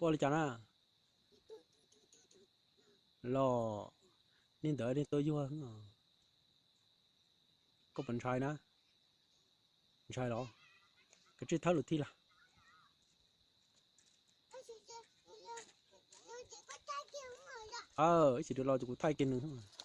Ua li cas na? Los, niag ntawd niag tuaj yuag. Koj puas ntshai na? Ntshai los? Kav tsij thawb lus thij lawm. Ib chim rau los ces kuv thaij kiag nws.